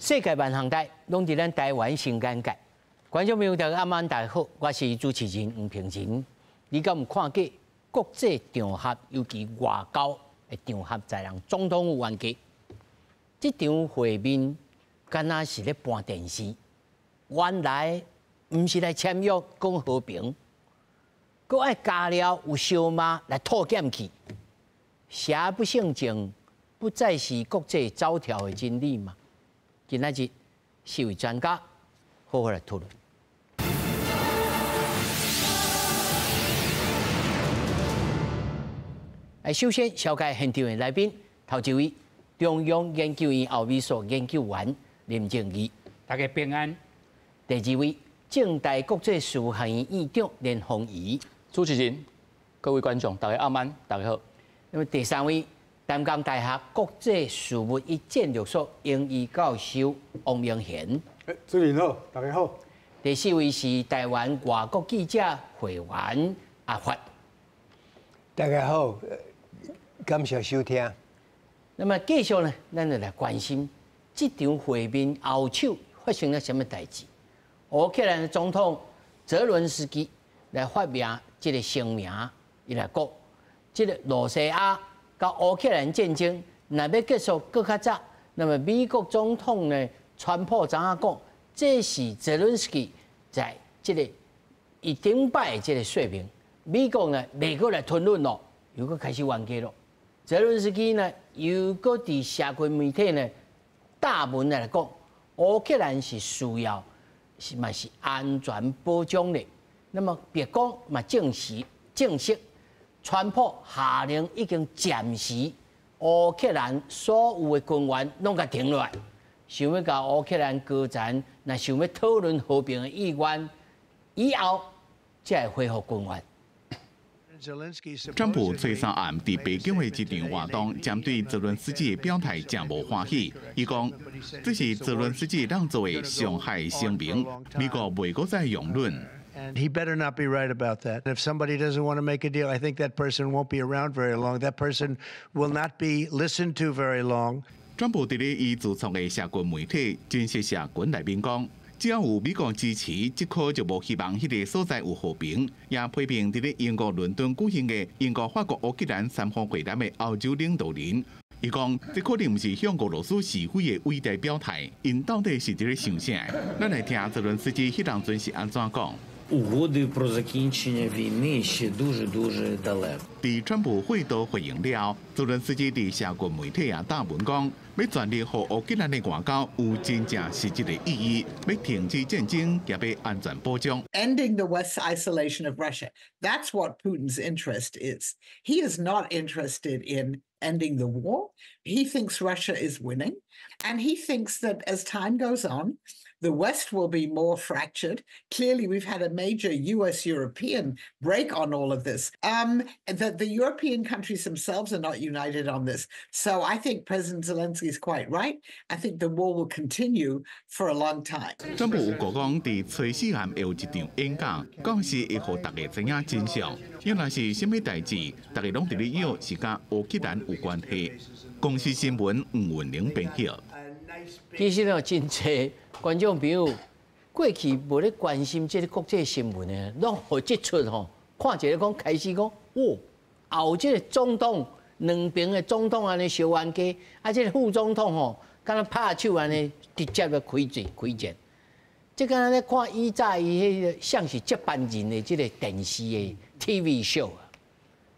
世界萬項代，攏佇咱台灣新眼界。觀眾朋友大家暗晚大家好，我是主持人黃平仁。你敢有看過國際場合，尤其外交的場合，在人總統有冤家？這場會面敢若是咧搬電視，原來毋是來簽約講和平，閣愛加料有燒肉來吐劍氣，邪不勝正，不再是國際走跳的真理嗎？今仔日四位專家好好來討論。來，首先紹介現場的來賓，頭一位中央研究院歐美所研究員林正義，大家平安。第二位政大國際事務學院院長連鳳儀，主持人，各位觀眾，大家暗安，大家好。那麼第三位，淡江大學國際事務與戰略所榮譽教授王明賢，主持人好，大家好。第四位是台灣外國記者會員阿發，大家好，感謝收聽。那麼繼續呢，咱就來關心這場會面後手發生了什麼代誌。烏克蘭的總統澤倫斯基來發表這個聲明，伊來講，這個羅西亞佮烏克蘭戰爭若欲結束閣較早，那麼美國總統呢，川普知影講，這是澤倫斯基在這個伊頂擺的這個說明，美國呢袂閣來吞忍咯，又閣開始冤家咯。澤倫斯基呢又閣佇社群媒體呢大文來講，烏克蘭是需要是嘛是安全保障的。那麼白宮嘛證實正式。川普下令已經暫時烏克蘭所有的軍援攏共停落來，想欲共烏克蘭高層，若想欲討論和平的意願，以後才會恢復軍援。川普初三暗佇白宮的一場活動，針對澤倫斯基的表態誠無歡喜。伊講，這是澤倫斯基當做的傷害聲明，美國袂閣再容忍。 He better not be right about that. If somebody doesn't want to make a deal, I think that person won't be around very long. That person will not be listened to very long. 川普佇咧伊自創的社群媒體真實社群內面講，只要有美國支持，這可就無希望彼个所在有和平。也批評佇咧英國倫敦舉行的英國、法國、烏克蘭三方會談的歐洲領導人。伊講，這可能毋是向俄羅斯示威的偉大表態，𪜶到底是佇咧想啥？咱來聽澤倫斯基彼當陣是按怎講。 Угоди про закінчення війни ще дуже дуже далеко。佇川普會都回應了，澤倫斯基佇社群媒體也打文講，欲全力予烏克蘭的外交有真正實質的意義，欲停止戰爭，也欲安全保障。 Ending the West's isolation of Russia. That's what Putin's interest is. He is not interested in ending the war. He thinks Russia is winning, and he thinks that as time goes on, the West will be more fractured. Clearly, we've had a major US-European break on all of this. That the European countries themselves are not united on this. So I think President Zelensky is quite right. I think the war will continue for a long time. 川普有講，佇初四暗會有一場演講，到時會予大家知影真相。若是啥物代誌，大家攏佇咧臆是佮烏克蘭有關係。公視新聞吳文玲編譯。其實哦，真濟觀眾朋友過去無咧關心這個國際新聞的，攏予這齣吼，看一个講開始講，哦，後這個總統兩邊的總統按呢相冤家，啊，這個副總統吼，敢若拍手按呢直接就開戰開戰。這敢若咧看以早伊彼个像是接班人的這個電視的 TV show 啊，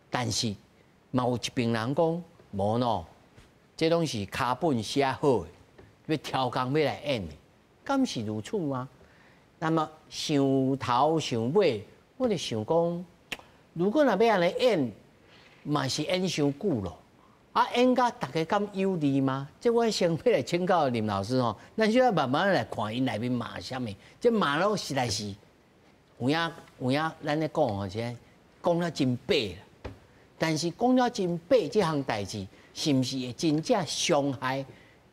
但是嘛有一邊人講無喏，這攏是腳本寫好的。欲超工欲來演的，敢是如此嗎？那麼想頭想尾，我就想講，如果若欲按呢演，嘛是演傷久咯。啊，演甲大家敢有利嗎？這我先欲來請教林老師吼，咱小可慢慢來看𪜶內面罵啥物。這罵攏實在是有影有影，咱咧講吼，是講了真白啦。但是講了真白這項代誌，是毋是會真正傷害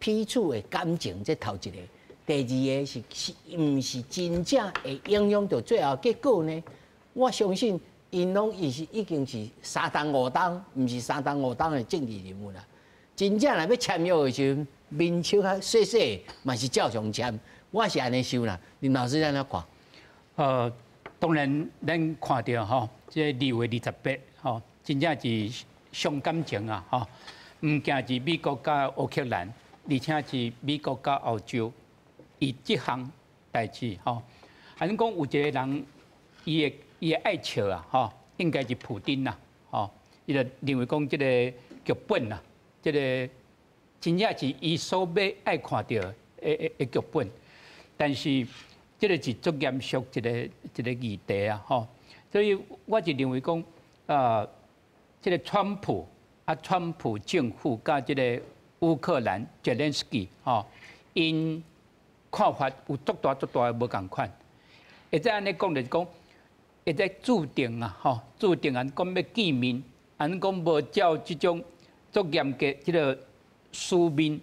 彼此的感情？這頭一个，第二个是是毋是真正會影響到最後結果呢？我相信𪜶攏伊是已經是三冬五冬，毋是三冬五冬的政治人物啦。真正若欲簽約的時陣，面笑較細細，嘛是照常簽。我是按呢想啦，林老師按怎看？當然咱看著吼，這2月28吼，真正是傷感情啊！吼，毋僅是美國佮烏克蘭，而且是美國佮歐洲，伊這項代誌吼，按呢講有一个人，伊會愛笑啊！吼，應該是普丁啦，吼，伊就認為講這个劇本啊，這个真正是伊所欲愛看著的劇本，但是這个是足嚴肅一个議題啊！吼，所以我就認為講，這个川普啊，川普政府佮這个烏克蘭澤連斯基吼，𪜶看法有足大足大的無仝款。會使按呢講就是講，會使注定啊，吼，注定按講欲見面，按講無照這種足嚴格這个書面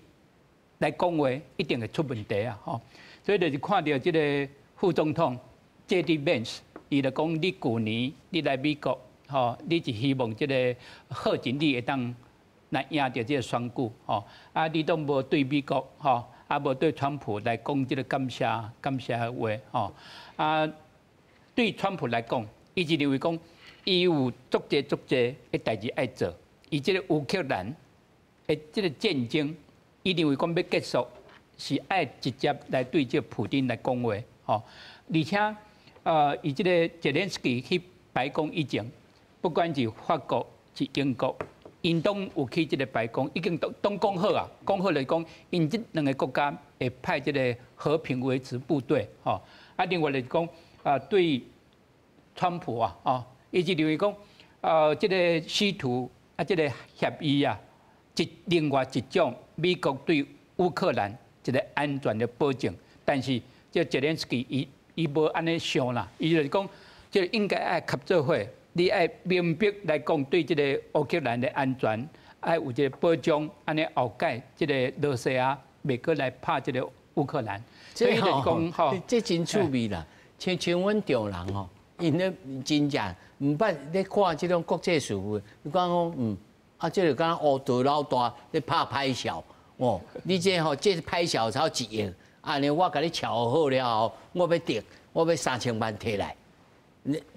來講話，一定會出問題啊！吼，所以就是看著這个副總統 J.D. Vance，伊就講你舊年你來美國，吼，你是希望這个賀錦麗會當來贏著這个選舉，吼，啊，你都無對美國，吼，啊，無對川普來講這个感謝的話，吼，啊，對川普來講，伊就認為講，伊有足濟足濟的代誌愛做，伊這个烏克蘭的這个戰爭，伊認為講欲結束，是愛直接來對這个普丁來講話，吼，而且，伊這个澤連斯基去白宮以前，不管是法國是英國，𪜶攏有去這个白宮，已經都攏講好啊，講好來講，𪜶這兩个國家會派這个和平維持部隊，吼，啊，另外來講，啊，對川普啊，哦，伊就認為講，這个稀土啊，這个協議啊，另外一種美國對烏克蘭一个安全的保證，但是這澤連斯基伊無按呢想啦，伊就是講，這個應該愛合做伙，你愛明白來講對這个烏克蘭的安全愛有一个保障，按呢後蓋這个羅西亞袂閣來拍這个烏克蘭，所以就是講吼，這真趣味啦。像阮丈人吼，𪜶咧真正毋捌咧看這種國際事務，伊講講啊，這個敢若烏道老大咧拍歹笑哦，你這吼這歹笑才1億，按呢我共你喬好了後，我欲得，我欲3000萬提來。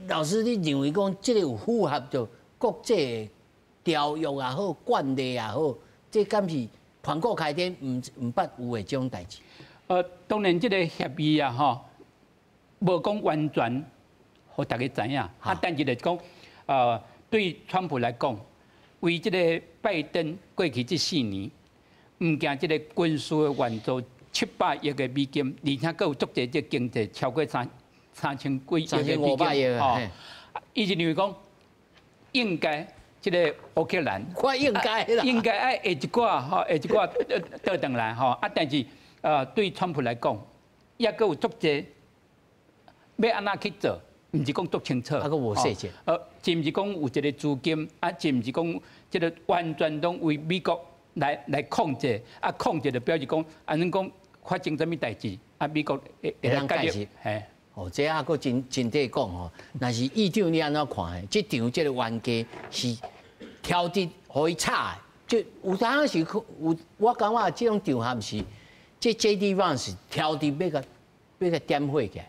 老師，你認為講這个有符合著國際條約也好，慣例也好，這敢是盤古開天毋捌有的這種代誌？當然這个協議啊，吼，無講完全，予大家知影。啊，但是就是講，對川普來講，為這个拜登過去這4年，毋僅這个軍事的援助700億的美金，而且閣有足濟這經濟超過3000幾億的美金，吼。伊就認為講，應該這个烏克蘭，我應該啦，應該愛下一寡吼，下一寡倒轉來吼。啊，但是對川普來講，抑閣有足濟欲按怎去做，毋是講足清楚。啊，閣無細節。是毋是講有一个資金？啊，是毋是講這个完全攏為美國來控制？啊，控制就表示講，按呢講發生啥物代誌，啊，美國會當介入。嘿。哦，這抑閣真真得講吼。若是議長你按怎看？這場這个冤家是挑佇予伊吵的，就有當時有，我感覺這種場合是，這 J.D. Vance 挑佇欲共點火起來，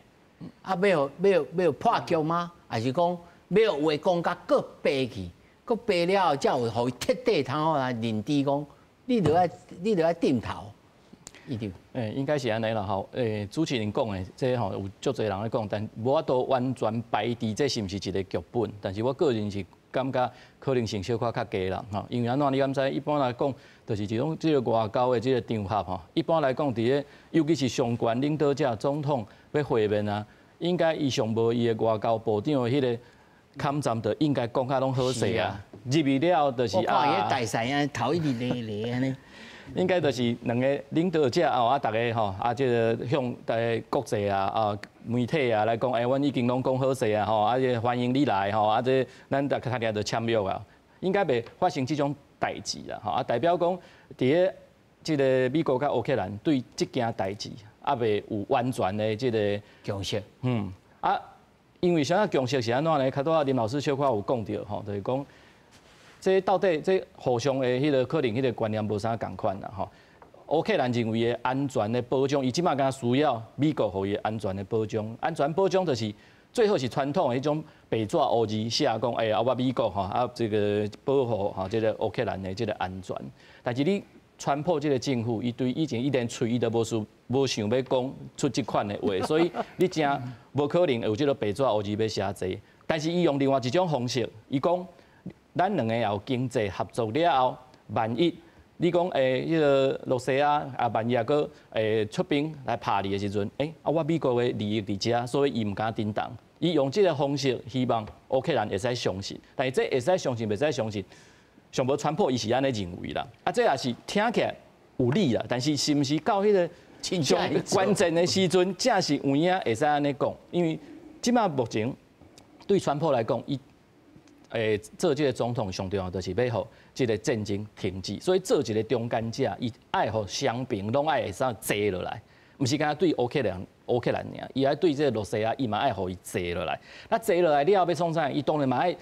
啊，欲予破局嗎？還是講欲予話講甲閣白去？閣白了後，才有予伊徹底通好來認知講，你著愛點頭。議長，應該是按呢啦吼。主持人講的，這吼有足濟人咧講，但無法度完全排除這是毋是一个劇本。但是我個人是感覺可能性小可較低啦吼。因為按怎你敢知？一般來講，就是這種這个外交的這个場合吼，一般來講，佇咧尤其是上懸領導者總統欲會面啊，應該伊上無伊的外交部長的彼个坎站，就應該講甲攏好勢啊。入去了就是啊，我看伊大細啊，頭一直咧咧按呢。應該就是兩个領導者哦，啊，逐家吼，啊，這个向逐家國際啊、啊媒體啊來講，欸，阮已經攏講好勢啊，吼，啊，這歡迎你來吼，啊，這咱逐家就簽約啊，應該袂發生這種代誌啦，吼，啊，代表講佇咧這个美國佮烏克蘭對這件代誌猶未有完全的這个共識。啊，因為啥物共識是按怎呢？較拄仔林老師小可有講著吼，就是講。這到底這互相的彼个可能彼个觀念無啥仝款啦吼。烏克蘭認為的安全的保障，伊這馬敢需要美國予伊安全的保障。安全保障就是最好是傳統的彼種白紙烏字寫講，欸，啊我美國吼啊這个保護吼這个烏克蘭的這个安全。但是你川普這个政府，伊對以前伊連喙伊都無事無想欲講出這款的話，所以你真無可能有這个白紙烏字欲寫這。但是伊用另外一種方式，伊講咱兩个有經濟合作了後，萬一你講欸，彼个羅西亞啊，萬一閣會出兵來拍你的時陣，欸，啊我美國的利益佇遮，所以伊毋敢振動。伊用這个方式，希望烏克蘭會使相信，但是這會使相信，袂使相信，上無川普伊是按呢認為啦。啊，這也是聽起來有理啦，但是是毋是到彼个上關鍵的時陣，正是有影會使按呢講？因為這馬目前對川普來講，伊做這个總統上重要就是欲予這个戰爭停止，所以做一个中間者，伊愛予雙邊攏愛會使坐落來，毋是干焦對烏克蘭烏克蘭爾，伊愛對這个羅西亞，伊嘛愛予伊坐落來。那坐落來了後欲創啥？伊當然嘛愛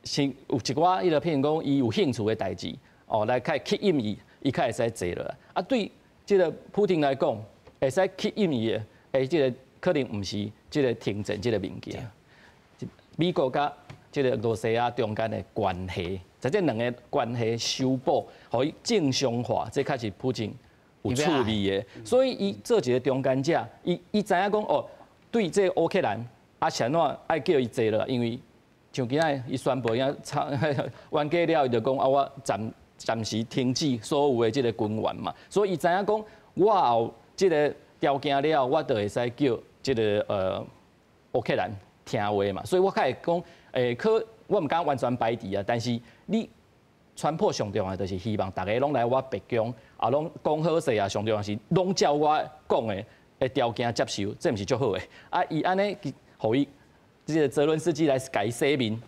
先有一寡彼个譬如講伊有興趣的代誌，哦，來較吸引伊，伊較會使坐落來。啊，對這个普丁來講，會使吸引伊的，欸，這个可能毋是這个停戰這个物件，美國佮這个羅西亞中間的關係，在這兩个關係修補，予伊正常化，這較是普丁有趣味的。所以伊做一个中間者，伊伊知影講哦，對這烏克蘭啊，是按怎愛叫伊坐落，因為像今仔伊宣布影冤家了，伊就講啊，我暫暫時停止所有的這个軍援嘛。所以伊知影講，我有這个條件了，我就會使叫這个烏克蘭聽話嘛。所以我較會講。欸，可我毋敢完全排除啊，但是你川普上重要就是希望逐家攏來我白宮，啊，攏講好勢啊，上重要是攏照我講的的條件接受，這毋是足好的。啊，伊按呢，予伊這个澤倫斯基來共伊洗面，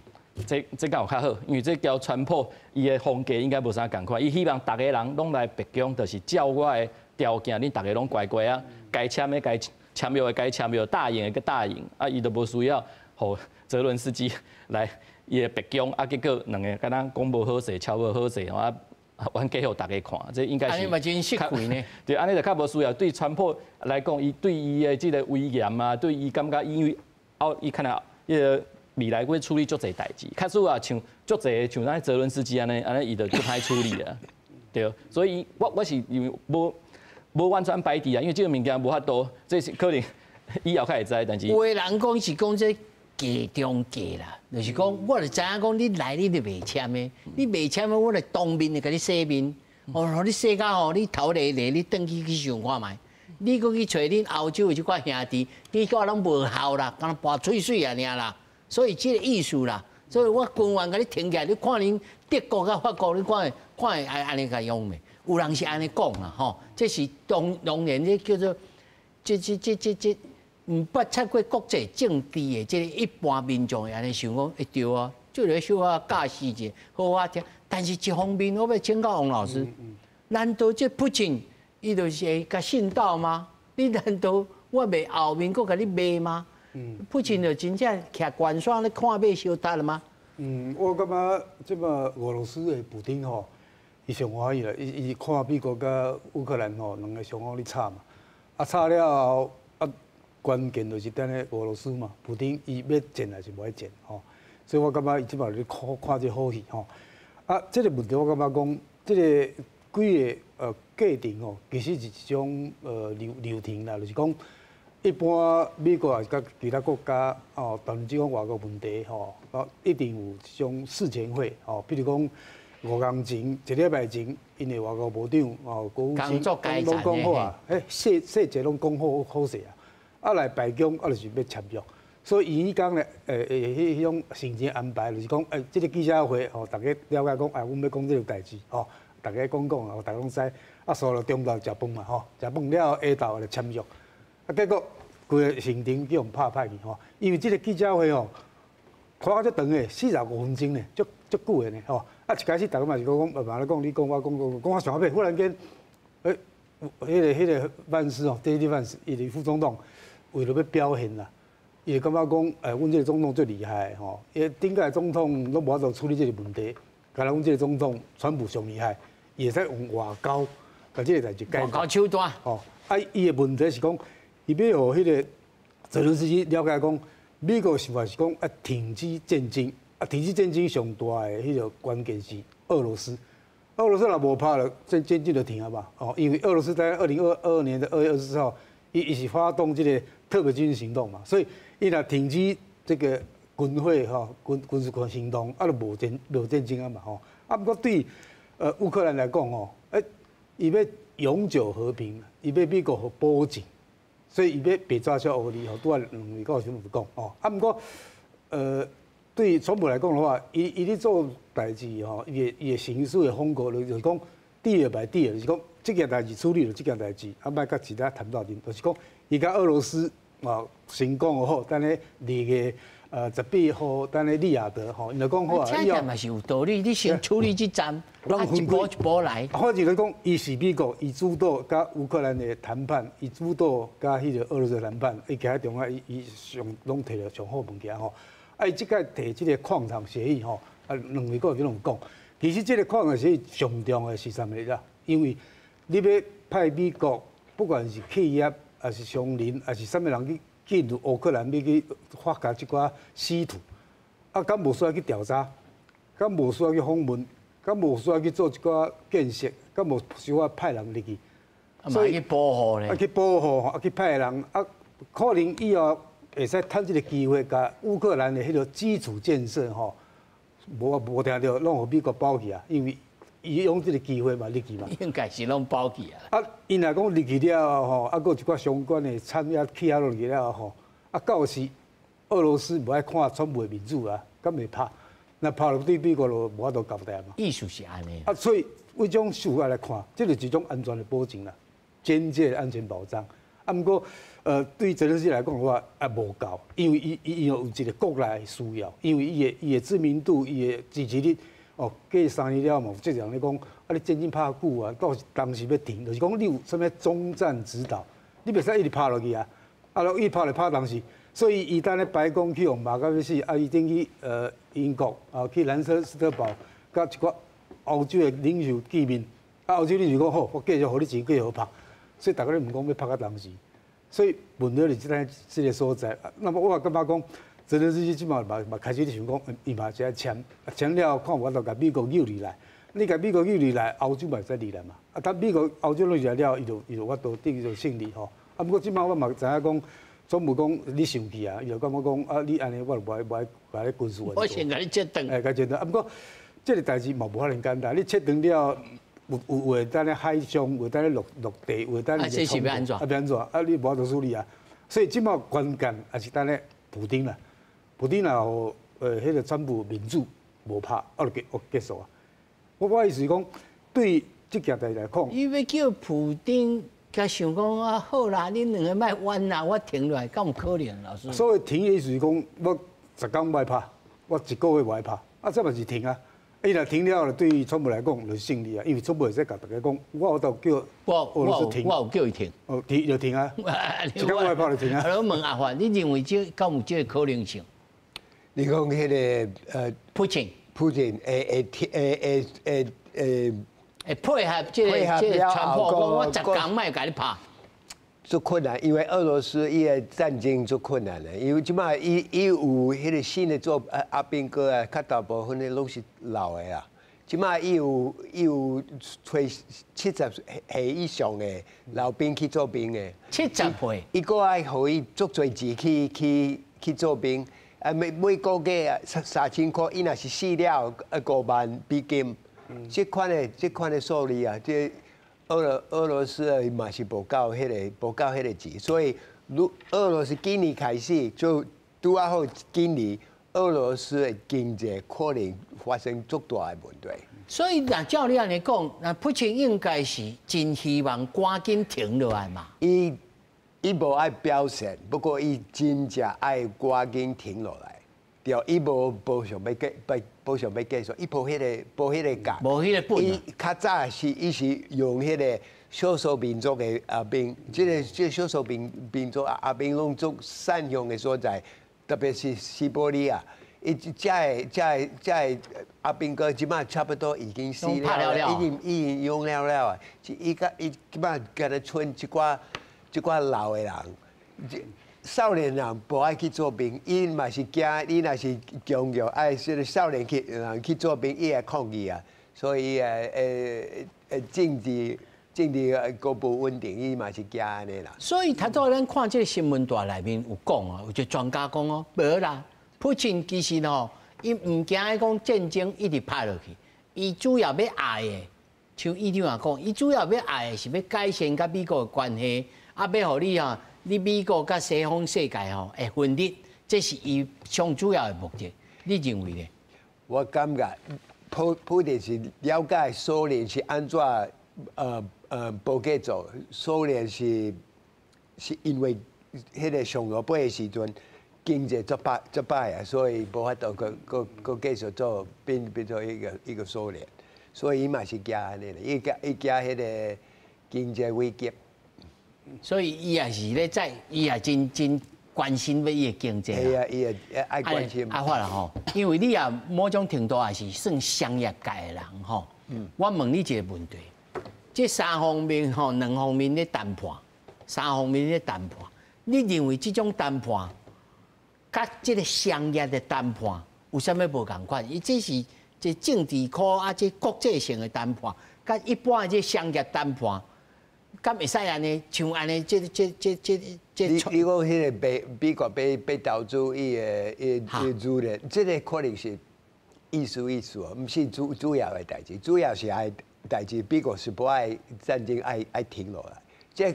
這這敢有較好？因為這佮川普伊的風格應該無啥仝款，伊希望逐家人攏來白宮，就是照我的條件，恁逐家攏乖乖啊，該簽的該簽約的該簽約，答應的閣答應，啊，伊就無需要予澤倫斯基來伊的白宮，啊，結果兩个敢若講無好勢，敲無好勢，啊，冤家予逐家看，這應該是。按呢嘛真失氣呢。對，按呢就較無需要。對川普來講，伊對伊的這个威嚴啊，對伊感覺因為哦，伊可能彼个未來會處理足濟代誌，較少啊，像足濟像咱澤倫斯基按呢，按呢伊就足歹處理啊。對，所以我我是認為無無完全排除啊，因為這个物件無法度，這是可能以後較會知，但是。有的人講是講這計中計啦，就是講，我就知影講你來你就袂簽的，你袂簽的，我就當面就共你洗面，哦，予你洗甲吼，你頭咧咧，你轉去去想看覓，你閣去揣恁歐洲的這寡兄弟，你閣攏無效啦，敢若跋吹水爾啦，所以這个意思啦，所以我軍援共你停起來，你看恁德國佮法國，你看會看會按按呢共用袂？有人是按呢講啦，吼，這是當當然這叫做這這這這這。毋捌插過國際政治的這个一般民眾會按呢想講，欸對啊，這个小可教示者好好聽。但是一方面，我欲請教王老師，難道這普京伊就是會共信到嗎？你難道我袂後面閣共你罵嗎？普京就真正徛懸山咧看馬相踢了嗎？嗯，我感覺這馬俄羅斯的普丁吼，伊上歡喜啦，伊伊看美國佮烏克蘭吼兩个雙方咧吵嘛，啊吵了後啊。關鍵就是等咧俄羅斯嘛，普丁伊欲戰還是無愛戰吼，所以我感覺伊這馬咧看看這好戲吼。啊，這个問題我感覺講，這个規个過程吼，其實是一種流流程啦，就是講一般美國抑是佮其他國家哦，談這種外交問題吼，啊，一定有這種事前會吼，比如講五工前一禮拜前，𪜶的外交部長哦，國務卿攏講好啊，欸細細節攏講好好勢啊。啊來白宮啊，就是欲簽約，所以伊彼工咧，欸，彼彼種行程安排就是講，欸，這个記者會吼，逐家了解講，哎，阮欲講這个代誌吼，逐家講講啊，逐家攏知。啊，煞落中晝食飯嘛吼，食飯了後下晝就簽約。啊，結果規个行程叫予拍歹去吼，因為這个記者會吼，拖甲足長的，45分鐘呢，足足久的呢吼。啊，一開始逐家嘛是講講，嘛咧講你講我講講講到上尾，忽然間，欸，彼个彼个萬斯哦，第一萬斯，伊是副總統。為了欲表現啦，伊會感覺講，欸，阮這个總統最厲害吼，伊頂屆總統攏無法度處理這个問題，敢若阮這个总统川普上厉害，伊会使用外交共這个代志解决。外交手段。吼，啊，伊的问题是讲，伊欲予彼个泽伦斯基了解讲，美国想法是讲啊停止战争，啊停止战争上大的彼个关键是俄罗斯。俄罗斯若无拍了，战争就停啊嘛。哦，因为俄罗斯在2022年的2月24号，伊是发动這个特别军事行动嘛，所以伊若停止這個軍火吼軍事行動，啊，就無戰爭啊嘛吼。啊，毋過對烏克蘭來講吼，伊欲永久和平，伊欲美國予保證，所以伊欲白紙寫烏字吼，拄仔兩位教授有講吼。啊，毋過對川普來講的話，伊咧做代誌吼，伊的行事的風格就是講 deal by deal，就是講這件代誌處理了這件代誌，啊，莫佮其他談到陣，就是講伊佮俄羅斯啊先講好，等咧2月18號，等咧利雅得吼，伊就講好啊。聽起來嘛是有道理，你先處理這站，啊一步一步來。反正就講，伊是美國，伊主導佮烏克蘭的談判，伊主導佮彼個俄羅斯談判，伊徛佇中間，伊上攏提著上好物件吼。啊，伊這擺提這個礦場協議吼，啊，兩位閣有攏有講，其實這個礦場協議上重要的是啥物啦？因為你欲派美國，不管是企業，還是商人，還是啥物人去進入烏克蘭，欲去發掘這寡稀土，啊，敢無需要去調查？敢無需要去訪問？敢無需要去做一寡建設？敢無需要派人入去？所以去保護咧？啊，去保護，啊，去派人，啊，可能以後會使趁這个機會，共烏克蘭的彼个基礎建設吼，無聽著攏予美國包去啊，因為伊用這个機會嘛入去嘛。應該是攏包去啊。啊，伊若講入去了後吼，啊，閣有一寡相關的產業去遐落去了後吼，啊，到時俄羅斯無愛看川普的面子啊，敢會拍？若拍落對美國就無法度交代嘛。意思是按呢。啊，所以為這種手法來看，這就是一種安全的保證啦，間接的安全保障。啊，毋過，對澤連斯基來講的話，啊無夠，因為伊有一個國內的需要，因為伊的知名度、伊的支持率，哦，過3年了嘛，有這人咧講，啊，你戰爭拍久啊，到當時欲停，就是講你有啥物終戰指導，你袂使一直拍落去啊，啊，一直拍就拍當時，所以伊當咧白宮去予罵甲欲死，啊，伊轉去英國啊，去蘭徹斯特堡，佮一寡歐洲的領袖見面，啊，歐洲領袖講好，我繼續予你錢，繼續拍，所以逐家咧毋講欲拍到當時。所以問題就是這個所在。那麼我也感覺講，澤連斯基這馬嘛開始咧想講，伊嘛是愛簽，簽了後看有法度共美國誘入來。你共美國誘入來，歐洲嘛會使入來嘛。啊，等美國、歐洲攏入來了，伊就有法度得到勝利吼。啊，毋過這馬我嘛知影講，總部講你生氣啊，伊就感覺講啊，你按呢我就無愛無愛共你軍事援助。我先共你切斷。欸，共切斷。啊，毋過這個代誌嘛無遐爾簡單，你切斷了。有會當咧海上，有當咧陸地，有當咧啊，這是欲按怎？啊，欲按怎？啊，你無法度處理啊。所以這馬關鍵也是等咧普丁啦，普丁若予彼個川普面子無拍，啊，就結束啊。我意思是講，對這件代誌來講，伊欲叫普丁，共想講啊，好啦，恁兩个莫冤啦，我停落來，敢有可能？老師。所謂停的意思是講，我10工莫拍，我一個月無愛拍，啊，這嘛是停啊。伊若停了，對川普來講就是勝利啊，因為川普會使共大家講，我有叫俄羅斯停，我有叫伊停，哦，停就停啊，一工無愛拍就停啊。我問阿發，你認為這敢有這個可能性？你講彼个普京，普京會會配合這個這個川普講，我10工莫共你拍。足困難，因為俄羅斯伊的戰爭足困難的，因為這擺伊有彼個新的做阿兵哥啊，較大部分的攏是老的啊。這擺伊有揣70歲以上的老兵去做兵的。70歲。伊閣愛予伊足濟錢去做兵，啊每個月啊3000塊，伊若是死了啊5萬美金，這款的數字啊，這俄羅斯嘛是無夠彼個錢，所以如俄羅斯今年開始就拄仔好今年俄羅斯的經濟可能發生足大的問題。所以若照你按呢講，那普京應該是真希望趕緊停落來嘛。伊無愛表現，不過伊真正愛趕緊停落來。對，伊無想欲結束，伊無彼個價。無彼個本。伊較早是伊是用彼個少數民族的阿兵，這個少數民族阿兵攏足善用的所在，特別是西伯利亞，伊遮个遮个遮个阿兵哥这马差不多已经死了，已经用了了啊！伊甲伊这马敢若賰一寡老的人，少年人无爱去做兵，伊嘛是惊，伊若是强叫爱这个少年去人去做兵，伊会抗议啊，所以政治阁无稳定，伊嘛是惊按呢啦。所以头拄咱看这个新闻台内面有讲啊，有一个专家讲哦，无啦，普京其实吼，伊毋惊讲战争一直拍落去，伊主要欲爱的，像院长也讲，伊主要欲爱的是欲改善佮美国的关系，啊，欲予你啊，你美国佮西方世界吼会分裂，这是伊上主要的目的。你认为呢？我感觉普丁是了解苏联是按怎无继做，苏联是因为彼个上后尾的时阵经济足歹足歹啊，所以无法度阁阁阁继续做变做一个苏联，所以伊嘛是惊按呢，伊惊彼个经济危机。所以伊也是咧在，伊也真真关心欲伊的经济。係啊，伊也愛關心。阿發啦吼，因為你也某種程度也是算商業界的人吼。我問你一個問題：這三方面吼，兩方面咧談判，三方面咧談判，你認為這種談判，佮這個商業的談判有啥物無仝款？伊這是這政治科啊，這國際性的談判，佮一般的這商業談判，敢會使按呢？像按呢？這這這這這。你你講彼個美國欲投資伊个資源，這個可能是意思意思哦，毋是主要的代誌，主要是愛代誌，美國是無愛戰爭愛停落來，這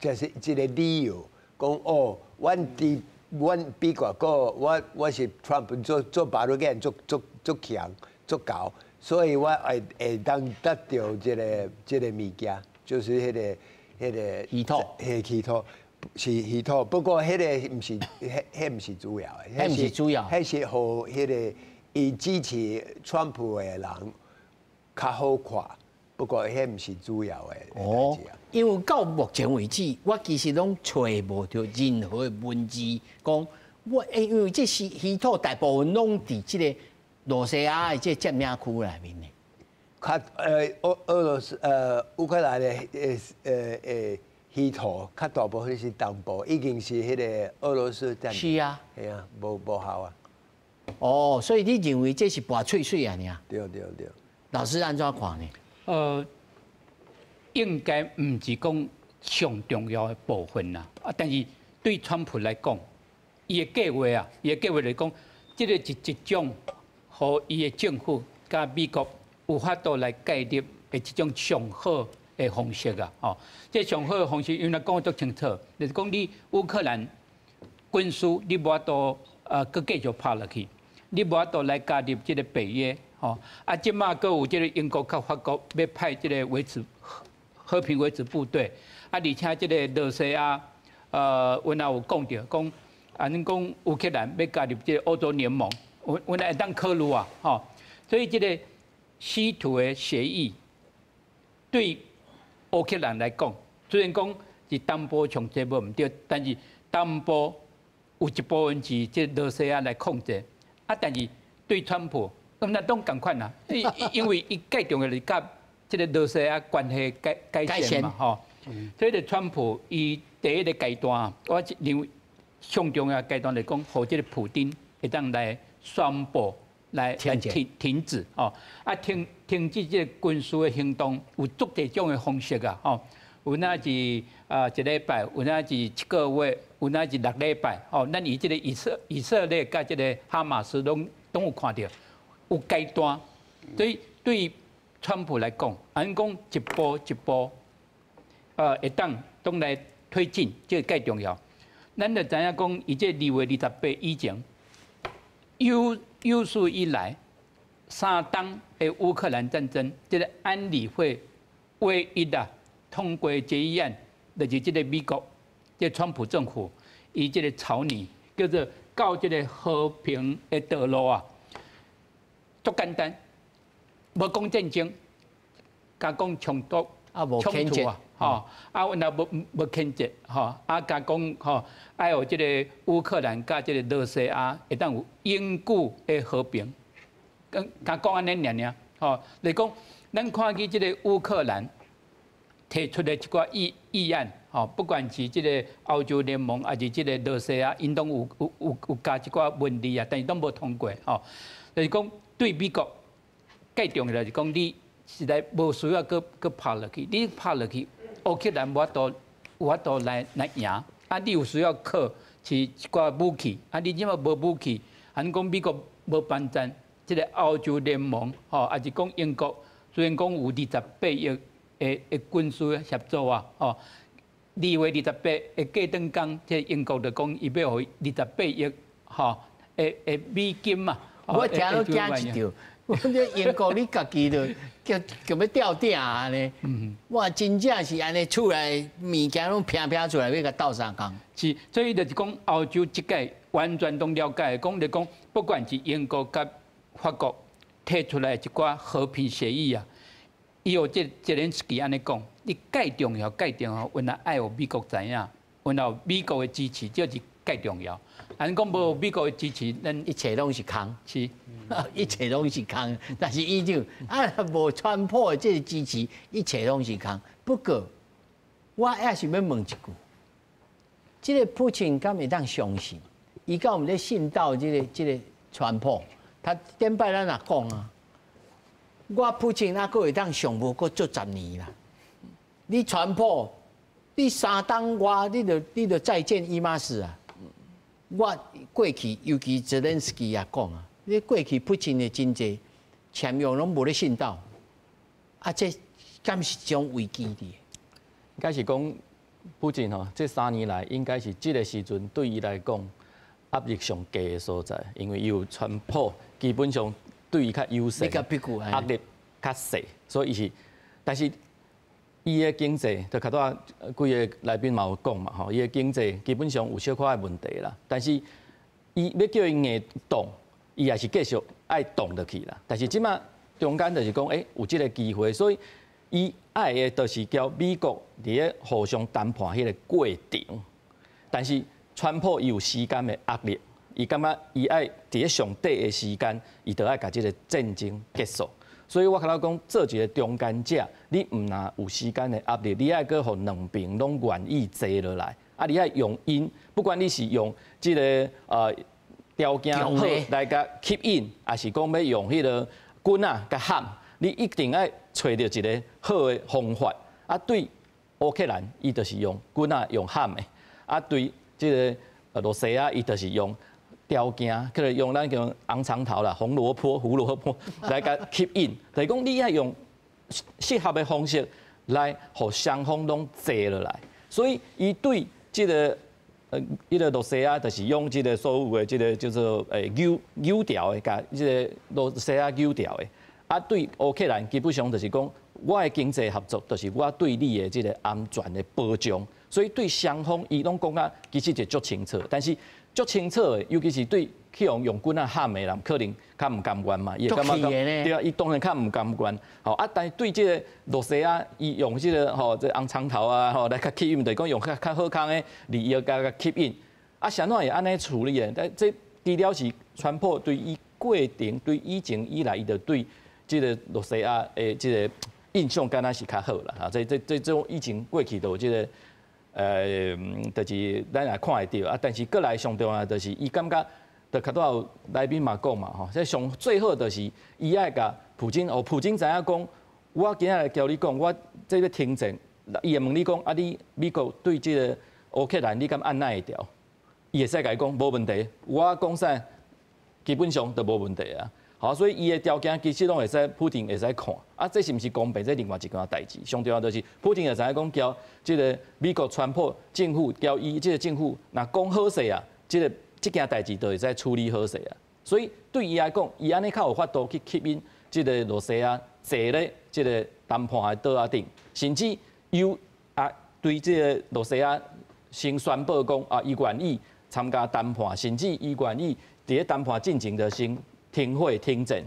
就是一個理由，講哦，阮佇阮美國閣我是 Trump 做做巴魯間足足足強足𠢕，所以我會當得著這個物件，就是彼個稀土，彼稀土是稀土，不過彼個毋是，彼毋是主要的，彼毋是主要，彼是予彼個伊支持川普的人較好看，不過彼毋是主要的。哦，因為到目前為止，我其實攏揣無著任何的文字講，我因為這是稀土大部分攏佇這個羅西亞的這個佔領區內面的。較俄羅斯烏克蘭的稀土較大部分是東部，已經是彼個俄羅斯佔。是啊。係啊，無效啊。哦，所以你認為這是跋喙水啊？爾？對對對。老師按怎看呢？應該毋是講上重要的部分啦。啊，但是對川普來講，伊的計劃啊，伊的計劃來講，這個是一種予伊的政府佮美國有法度來建立的一種上好的方式啊！吼，這上好的方式，因為講得足清楚，就是講你烏克蘭軍事你無法度閣繼續拍落去，你無法度來加入這個北約，吼啊，這馬閣有這個英國佮法國欲派這個維持和平維持部隊，啊，而且這個羅西亞，阮也有講著，講啊，恁講烏克蘭欲加入這個歐洲聯盟，阮會當考慮啊，吼，所以這個稀土的協議對烏克蘭來講，雖然講是東部上濟無毋對，但是東部有一部分是這羅西亞來控制，啊，但是對川普，咁那攏仝款啦，因為伊最重要是佮這個羅西亞關係改善嘛，吼，所以川普伊第一個階段，我認為上重要階段來講，予這個普丁會當來宣布來停止哦，啊停止這個軍事的行動，有足濟種的方式啊，吼，有那是啊一禮拜，有那是7個月，有那是6禮拜，吼，咱以這個以色列佮這個哈馬斯攏有看著，有階段，所以對川普來講，按講一步一步，會當當來推進，這個較重要。咱就知影講，伊這2月28以前，有史以來3冬的烏克蘭戰爭，這個安理會唯一啊通過決議案，就是這個美國，這個川普政府，伊這個草擬叫做到這個和平的道路啊，足簡單，無講戰爭，加講衝突啊，無衝突啊，吼，啊，阮也無無譴責，吼，啊，共講吼，愛予這个烏克蘭佮這个羅西亞會當有永久的和平，共共講按呢爾爾，吼，來講，咱看見這个烏克蘭提出的一寡議案，吼，不管是這个歐洲聯盟，抑是這个羅西亞，𪜶攏有加一寡文字啊，但是攏無通過，吼，就是講對美國蓋重要就是講你實在無需要閣閣拍落去，你拍落去，烏克蘭無法度來贏，啊，你有需要靠是一寡武器，啊，你這馬無武器，按講美國無幫贊，這个歐洲聯盟，吼，抑是講英國，雖然講有28億的軍事協助啊，吼，2月28的過轉工，這英國就講伊欲予28億，吼的美金嘛。我聽都驚一跳，我這英國你家己就叫叫欲吊鼎按呢，哇，真正是按呢，厝內物件攏拚拚出來，欲共鬥相共。是，所以就是講歐洲這屆完全攏了解，講就講，不管是英國佮法國提出來一寡和平協議啊，伊予這澤連斯基按呢講，你蓋重要蓋重要，原來愛予美國知影，原來美國的支持，這是蓋重要。按講無美國的支持，咱一切攏是空，一切攏是空。但是伊就啊，無川普的這个支持，一切攏是空。不過，我也是欲問一句，這个普京敢會當相信？伊敢有咧信到這个川普？他頂擺咱也講啊，我普京猶閣會當上無閣做10年啦。你川普，你3冬外，你就再見伊馬斯啊！我過去，尤其澤連斯基也講啊，你過去普京的真濟簽約攏無咧信到，啊，這敢是一種危機佇？應該是講普京吼，這3年來應該是這个時陣對伊來講壓力上低的所在，因為伊有川普，基本上對伊較友善，壓力較細，所以伊是，但是伊的經濟，就較拄仔幾个來賓嘛有講嘛吼，伊的經濟基本上有小可的問題啦。但是伊欲叫伊硬動，伊也是繼續愛動落去啦。但是這馬中間就是講，欸，有這个機會，所以伊愛的就是交美國佇咧互相談判彼个過程。但是川普伊有時間的壓力，伊感覺伊愛佇咧上短的時間，伊就愛共這个戰爭結束。所以我較講做一个中間者，你毋若有時間的壓力，你愛閣予兩邊攏願意坐落來，啊，你愛用𪜶，不管你是用這个條件好來共吸引，抑是講欲用彼个棍仔共喊，你一定愛揣著一个好的方法。啊，對烏克蘭，伊就是用棍仔用喊的；啊，對這个羅西亞，伊就是用條件，可能用咱叫紅腸頭啦、紅蘿蔔、胡蘿蔔來共吸引，就是講你愛用適合的方式來予雙方攏坐落來。所以，伊對這个彼个羅西亞，就是用這个所有的這个叫做扭扭調的，共這个羅西亞扭調的。啊，對烏克蘭基本上就是講，我的經濟合作，就是我對你的這个安全的保障。所以對雙方，伊攏講甲其實就足清楚，但是足清楚的，尤其是對去予用棍仔喊的人，可能較毋甘願嘛，伊會感覺講，對啊，伊當然較毋甘願。吼啊，但是對這个羅西亞，伊用這个吼這紅腸頭啊，吼來共吸引，就是講用較較好康的利益共共吸引。啊，是按怎會按呢處理的？但這除了是川普對伊過程，對以前以來，伊就對這个羅西亞的這个印象敢若是較好啦。哈，這種以前過去都有這个。就是咱也看會著啊，但是閣來上重要就是伊感覺，就較拄有來賓嘛講嘛吼，這上最好就是伊愛共普京，哦，普京知影講，我今仔來共你講，我這欲停戰，伊會問你講，啊，你美國對這个烏克蘭，你敢按捺會牢？伊會使共伊講無問題，我講啥，基本上都無問題啊。好，所以伊的條件其實攏會使，普丁會使看。啊，這是毋是公平？這另外一件代誌。上重要就是普丁會知影講，交這个美國川普政府，交伊這个政府，若講好勢啊，這个這件代誌就會使處理好勢啊。所以對伊來講，伊按呢較有法度去吸引這个羅西亞坐咧這个談判的桌仔頂，甚至又啊對這个羅西亞先宣布講啊，伊願意參加談判，甚至伊願意佇咧談判進前就先停火停戰，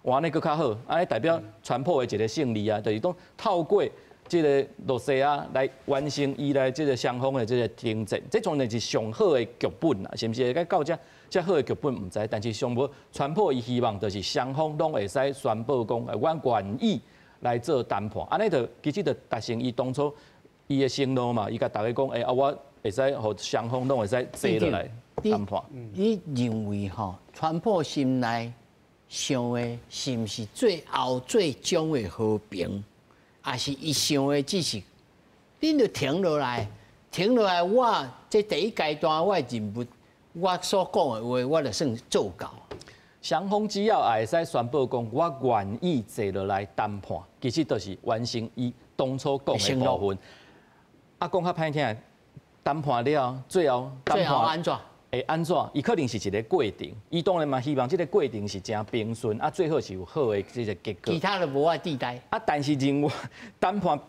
哇，按呢閣較好，按呢代表川普的一个勝利啊，就是講透過這這个露西亞來完成伊來這个雙方的這个停戰，這當然是上好的劇本啦，是毋是會到遮遮好的劇本毋知，但是上無川普伊希望就是雙方攏會使宣布講，我願意來做談判，按呢就其實就達成伊當初伊的承諾嘛，伊共大家講，欸啊我會使予雙方攏會使坐落來談判。你認為吼，川普心內想的是毋是最後最終的和平？抑是伊想的只是，恁就停落來，停落來，我這第一階段我的任務，我所講的話，我就算做到。雙方只要會使宣布講，我願意坐落來談判，其實就是完成伊當初講的部分。啊，講較歹聽，談判了，最後最後按怎？會按怎？伊可能是一个過程，伊當然嘛希望這个過程是誠平順，啊，最好是有好的這个結果。其他的無法替代。啊，但是認為談判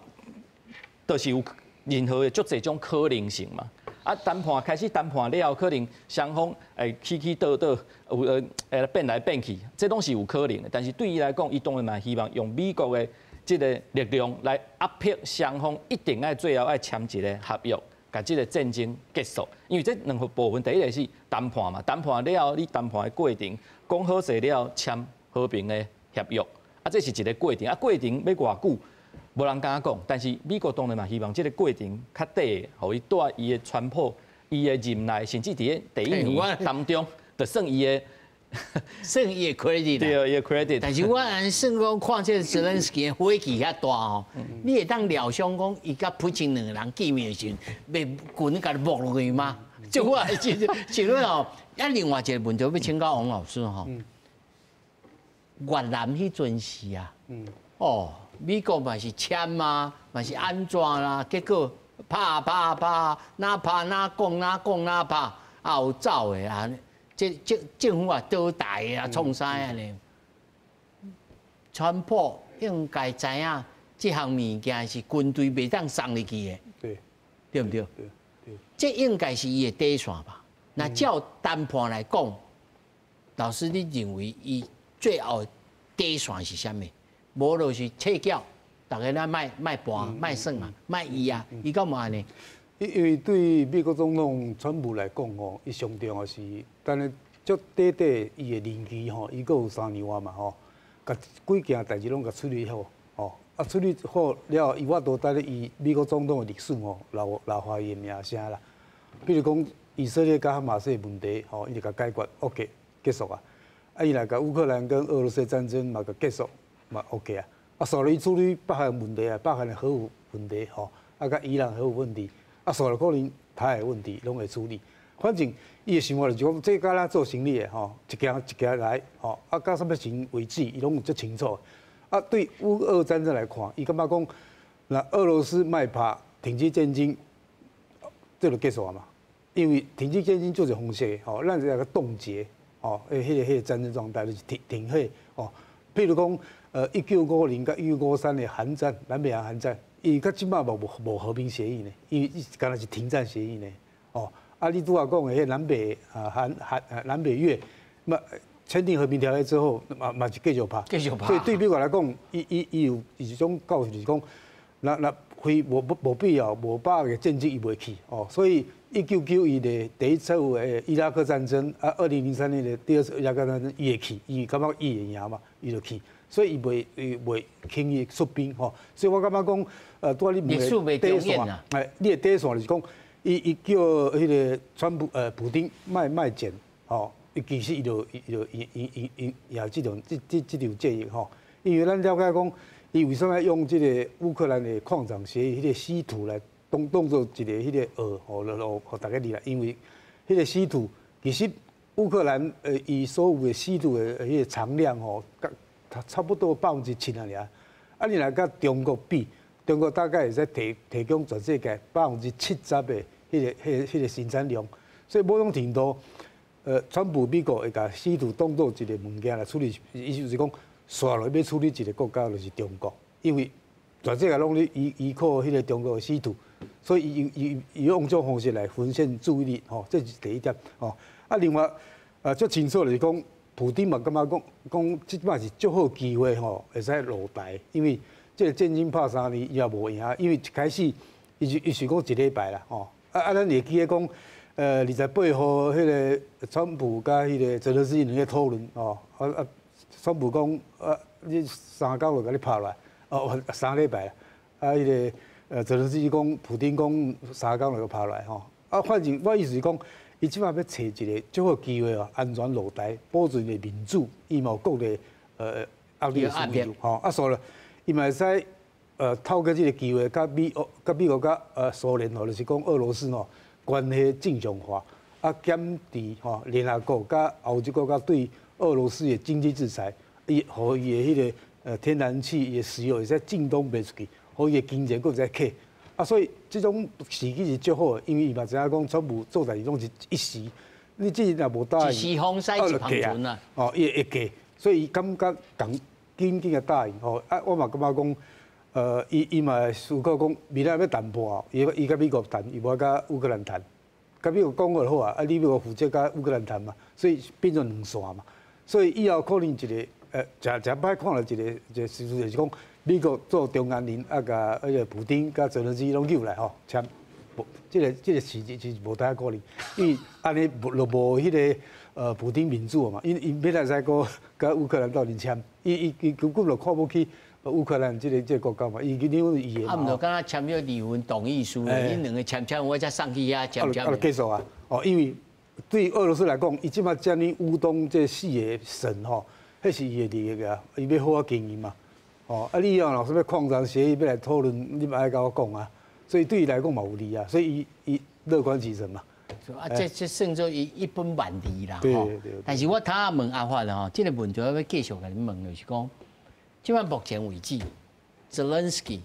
就是有任何的足濟種可能性嘛。啊，談判開始談判了後，可能雙方會起起倒倒，有會變來變去，這攏是有可能的。但是對伊來講，伊當然嘛希望用美國的這个力量來壓迫雙方，一定愛最後愛簽一个合約。共這个戰爭結束，因為這兩個部分，第一个是談判嘛，談判了後，你談判的過程講好勢了後，簽和平的協約，啊，這是一个過程，啊，過程欲偌久，無人敢講，但是美國當然嘛希望這个過程較短，予伊蹛伊的川普，伊的任內，甚至佇咧第一年當中，就算伊的。算伊的 credit。對，伊的 credit。但是我按算講看這个澤連斯基的火氣遐大吼，你會當料想講伊佮普京兩个人見面的時陣，欲拳共伊摸落去嗎？就我是是論吼，啊，另外一个問題欲請教王老師吼，越南彼陣時啊，哦，美國嘛是簽啊，嘛是按怎啦，結果拍拍拍，哪拍哪講哪講哪拍，啊有走的啊。這政府也倒台啊，創啥按呢？川普應該知影這項物件是軍隊袂當送入去的，對，對毋對？對對，這應該是伊的底線吧？那照談判來講，老師你認為伊最後底線是啥物？無就是撤繳，逐家咱莫莫盤、莫耍啊、莫伊啊，伊敢無按呢？因為對美國總統川普來講吼，伊上重要是，等下足短短伊的任期吼，伊閣有3年外嘛吼，共幾件代誌攏共處理好，吼，啊處理好了，伊有法度佇咧伊美國總統的歷史吼，留留下伊的名聲啦。比如講以色列佮哈馬斯的問題吼，伊就共解決，OK 結束啊。啊，伊若共烏克蘭跟俄羅斯戰爭嘛共結束，嘛 OK 啊。啊，煞落伊處理北韓問題啊，北韓的核武問題吼，啊，佮伊朗核武問題。啊，煞落可能台海問題攏會處理。反正伊的想法就是講，這敢若做生意的吼，一件一件來吼，啊，到啥物時為止，伊攏有足清楚。啊，對烏俄戰爭來看，伊感覺講，若俄羅斯莫拍停止戰爭，這就結束啊嘛。因為停止戰爭就是方式吼，咱這個凍結吼，彼個戰爭狀態就是停停火吼。譬如講，1950佮1953的韓戰，南北韓韓戰。伊到這擺嘛無無和平協議呢，伊伊敢若是停戰協議呢，哦，啊，你拄仔講的彼南北啊韓韓南北越，嘛簽訂和平條約之後，嘛嘛是繼續拍，繼續拍。所以對美國來講，伊伊伊有一種教訓就是講，若若非無無必要無把握的戰爭伊袂去哦，所以1991的第一次的伊拉克戰爭，啊，2003年的第二次伊拉克戰爭，伊會去，伊感覺伊會贏嘛，伊就去。所以伊袂伊袂輕易出兵吼，所以我感覺講，拄仔你問的底線，哎，你的底線就是講，伊伊叫彼个川普普丁莫莫戰吼，伊其實伊就伊就伊伊伊伊贏這場這這這場戰役吼，因為咱了解講，伊為啥物用這个烏克蘭的礦產協議彼个稀土來當當做一个彼个餌，予予予大家入來，因為彼个稀土其實烏克蘭伊所有的稀土的彼个產量吼，差不多7%爾，啊，你若佮中國比，中國大概會使提提供全世界70%的彼个、彼個、彼個生產量，所以某種程度，川普美國會共稀土當做一個物件來處理，意思就是講，煞落欲處理一個國家就是中國，因為全世界攏咧依依靠彼個中國的稀土，所以伊伊伊用這種方式來分散注意力，吼，這是第一點，吼。啊，另外，足清楚就是講。普丁嘛感覺講講，這擺是足好機會吼，會使落台，因為這個戰爭拍3年伊也無贏，因為一開始伊是講一禮拜啦，吼。啊啊，咱會記得講，28號彼個川普佮彼個澤倫斯基兩個討論，吼，啊啊，川普講啊，你3工就共你拍落來，哦，3禮拜啦，啊，彼個澤倫斯基講，普丁講三工就拍落來，吼，啊，反正我意思是講，伊這擺欲揣一个足好機會哦，安全落台，保存個民主，伊嘛有國內壓力的需求，吼，啊，所以伊嘛會使透過這个機會，佮美國佮蘇聯吼，就是講俄羅斯吼關係正常化，啊減低吼聯合國佮歐洲國家對俄羅斯的經濟制裁，伊予伊的彼個天然氣、伊的石油會使振動賣出去，予伊的經濟閣會使起。啊，所以這種時機是足好的，因為伊嘛知影講川普做代誌攏是一時，你這若無答應，一時風駛一帆船啊。哦，伊會過，所以伊感覺共緊緊的答應吼。啊，我嘛感覺講，伊嘛思考講，未來欲談判，伊佮美國談，伊無愛佮烏克蘭談。佮美國講好就好啊，啊，你美國負責佮烏克蘭談嘛，所以變做兩線嘛。所以以後可能一個，誠誠歹看著一個事實就是講，美國做中間人，啊，共彼個普丁佮澤倫斯基攏揪來吼簽，無，這個事實是無太可能，因為按呢無就無彼個普丁民主嘛，因因欲來使閣佮烏克蘭鬥陣簽，伊伊伊根本就看無起烏克蘭這個國家嘛，伊因為伊的啊，毋就敢若簽咗離婚同意書，恁兩個簽簽，我才送去遐簽簽。啊，結束啊！哦，因為對俄羅斯來講，伊這擺佔領烏東這四個省吼，彼是伊的利益啊，伊欲好好經營嘛。哦，啊，你以後若啥物礦產協議欲來討論，你嘛愛共我講啊。所以對伊來講嘛有利啊，所以伊伊樂觀其成嘛。啊，這算做伊一本萬利啦。吼。但是我頭仔問阿發吼，這個問題我欲繼續共你問，就是講，這擺目前為止，澤倫斯基，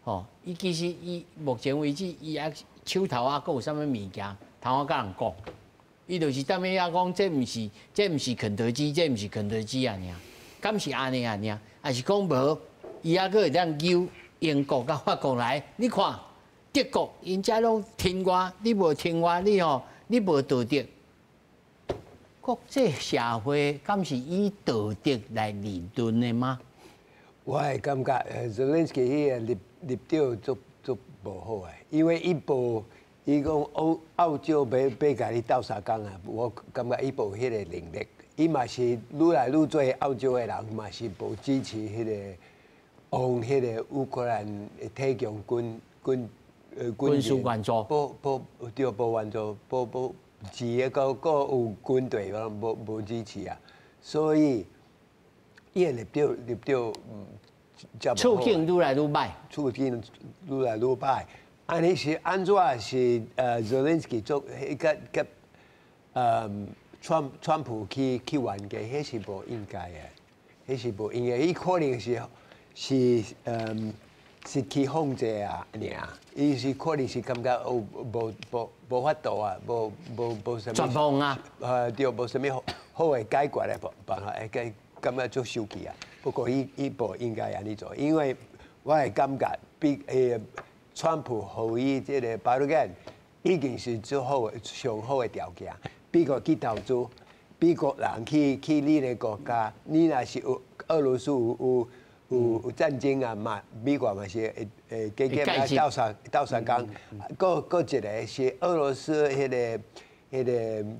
吼，伊其實伊目前為止，伊猶手頭猶閣有啥物物件，通好佮人講，伊就是踮遐講，這毋是肯德基，這毋是肯德基啊，爾，敢是按呢啊，爾，還是講無？伊猶閣會當揪英國佮法國來，你看德國，𪜶遮攏聽我，你無聽我，你吼，你無道德。國際社會敢是以道德來立論的嗎？我會感覺澤連斯基彼個立場足足無好的，因為伊無伊講澳洲欲共你鬥相共啊，我感覺伊無彼個能力，伊嘛是愈來愈濟澳洲的人嘛是無支持彼個往彼個烏克蘭提供軍軍事援助，無無對，無援助，無無錢的閣有軍隊，無無支持啊，所以伊的立場處境愈來愈歹，處境愈來愈歹。按呢是按怎是澤連斯基做彼個佮川普去冤家，彼是無應該的，彼是無應該，伊可能是失去控制啊，爾，伊是可能是感覺有無法度啊，無啥物絕望啊，對，無啥物好好的解決的辦法，會感覺足生氣啊。不過伊無應該按呢做，因為我會感覺比川普予伊這個 bargain 已經是最好的上好的條件。美國去投資，美國人去你的國家，你若是有俄羅斯有戰爭啊嘛，美國嘛是會加減來鬥相共。閣一個是俄羅斯彼個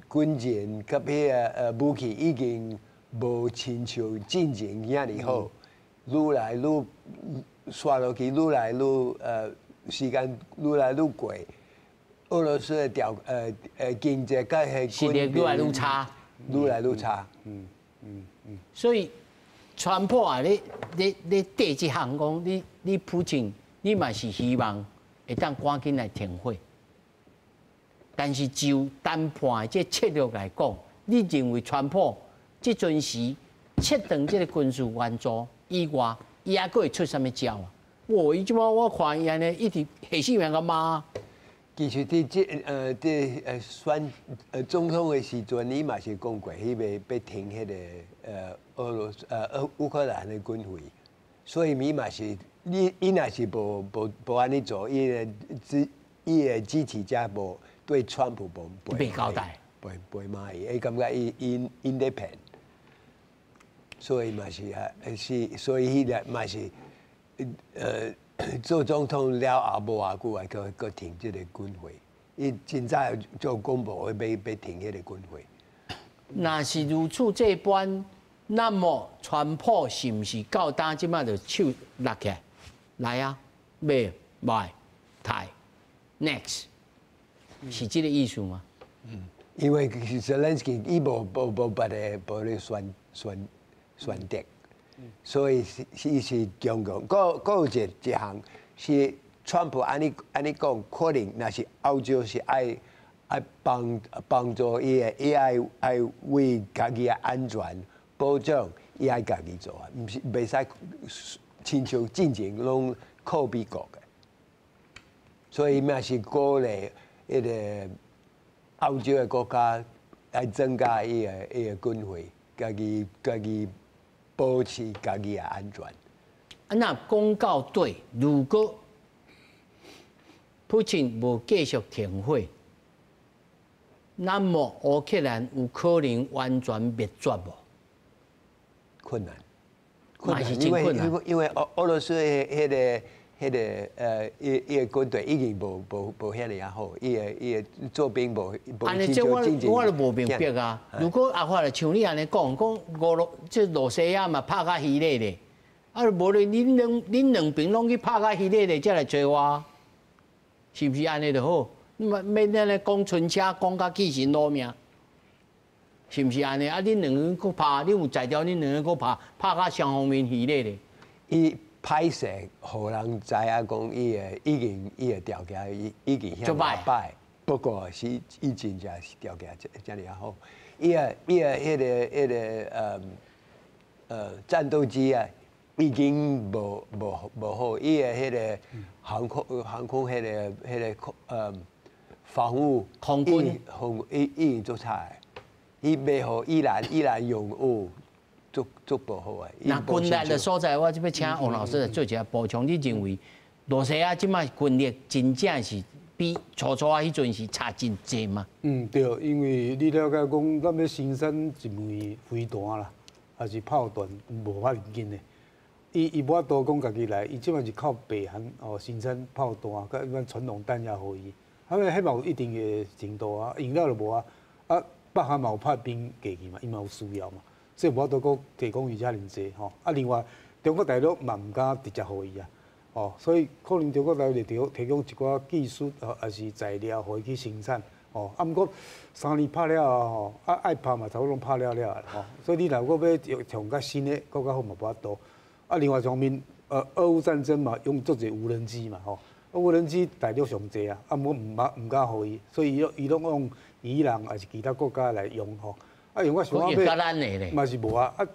軍人佮彼個武器已經無親像進前遐爾好，愈來愈刷落去，愈來愈時間愈來愈過，俄羅斯的經濟佮彼實力愈來愈差，愈來愈差。所以川普啊，你綴這項講，你普京，你嘛是希望會當趕緊來停火。但是就談判的這策略來講，你認為川普這陣時切斷這個軍事援助以外，伊猶閣會出啥物招啊？哇！伊這擺我看伊按呢一直下死命共罵。其實佇選總統的時陣，伊嘛是講過，彼個欲停彼個俄羅斯烏克蘭的軍費，所以伊嘛是，你伊若是無按呢做，伊的支持者無對川普無袂交代，袂滿意，伊感覺𪜶咧騙，所以嘛是啊，是所以彼個嘛是。做總統了後無偌久，還閣閣停這個軍費。伊真早做公布欲欲停彼個軍費。若是如此這般，那麼川普是毋是到今這擺就手落起來？來啊，買買台 next 是這個意思嗎？嗯，因為澤連斯基伊無無無別个無咧選選選擇，所以是是是強強。閣閣有一一項是川普按呢按呢講，可能若是歐洲是愛愛幫幫助伊的，伊愛愛為家己的安全保障，伊愛家己做啊，毋是袂使親像進前攏靠美國的。所以嘛是鼓勵彼个歐洲的國家來增加伊的伊的軍費，家己家己保持家己的安全。啊，若講到底，如果普京無繼續停火，那麼烏克蘭有可能完全滅絕無？困難，嘛是真困難。因為因為俄俄羅斯的彼个彼个伊伊的軍隊已經無無無遐爾仔好，伊的伊的做兵無無。按呢，這我我就無明白啊。如果阿法像你按呢講，講俄羅這羅西亞嘛拍甲稀咧咧，啊無咧，恁兩恁兩邊攏去拍甲稀咧咧，才來找我，是毋是按呢就好？免免按呢講春車講甲氣神攞命，是毋是按呢？啊，恁兩个閣拍，你有才調，恁兩个閣拍，拍甲雙方面稀咧咧。伊歹勢，予人知影講伊的已經伊的條件已已經遐爾歹，不過是伊真正是條件遮爾好。伊的伊的彼个彼个呃呃戰鬥機啊，已經無無無好，伊的彼个航空航空彼个彼个防務空軍防已已經足差的，伊賣予伊蘭伊蘭用哦，足足無好的。那軍力的所在，我這欲請王老師來做一下補充。你認為羅西亞這擺軍力真正是比初初仔彼陣是差真濟嗎？嗯，對，因為你了解講，咱欲生產一枚飛彈啦，還是炮彈，無遐爾緊的。伊伊無法度講家己來，伊這擺是靠北韓哦生產炮彈，佮一般傳統彈藥予伊。啊，彼嘛有一定的程度啊，用了就無啊。啊，北韓嘛有派兵過去嘛，伊嘛有需要嘛，所以無法度閣提供伊遮爾濟吼。啊，另外中國大陸嘛毋敢直接予伊啊，哦，所以可能中國大陸會提供提供一寡技術，抑是材料予伊去生產，哦。啊，毋過3年拍了後吼，啊愛拍嘛差不多攏拍了了吼。所以你若閣欲創較新的，閣較好嘛無法度。啊，另外一方面，俄烏戰爭嘛，用足濟無人機嘛，吼。無人機大陸上濟啊，啊，毋過毋毋敢予伊，所以伊伊攏用伊朗抑是其他國家來用吼。啊，用我想講欲嘛是無啊。啊，